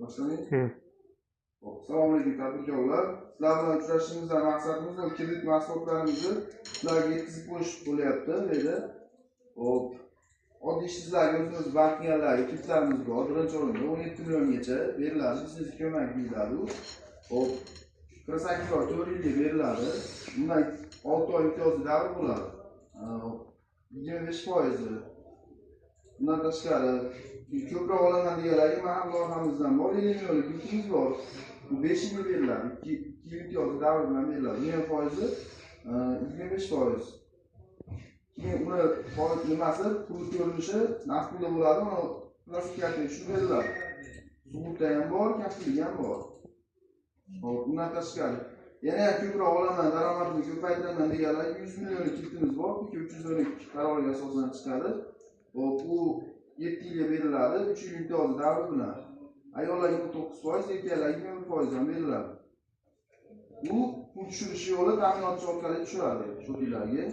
Boshlaylik. Xo'p, assalomu alaykum, tadbirkorlar. Sizlar bilan uchrashishimizdan maqsadimiz kredit mahsulotlarimizni sizlarga yetkazib qo'yish bo'lyapti, dedi. Xo'p, oddiy ishsizlarga o'zimiz bank qilganlarga kreditlarimiz bor. Birinchi o'rinda 17 milliongacha beriladi, biznes ko'mak deyiladi u. Xo'p, 48 oy 4 yilga beriladi. Bundan 6 oy imtiyozli davr bo'ladi. 25%. Bundan tashqari ko'proq olaman deganlarga mana loyihamizdan bor, 50 millionlik kreditimiz bor. Bu 5 yilga beriladi. 2 yil imtiyozli davr bilan beriladi. Buning foizi 25%. Keyin uni foiz nimasi, pul ko'rinishi naqd pulda bo'ladi, uni plastik kartaga tushirib beriladi. Sug'urta ham bor, kafillik ham bor. Hop, bundan tashqari yana ham ko'proq olaman, daromadimni ko'paytiraman deganlarga 100 millionlik kreditimiz bor, 312 qarorga asosan chiqadi. Hop, u 7 yilga beriladi, 3 yil imtiyozli davr bilan. Ayollarga 19%, erkaklarga 21% ham beriladi. U pul tushirish yo'li ta'minotchi orqali tushiradi shotinglarga.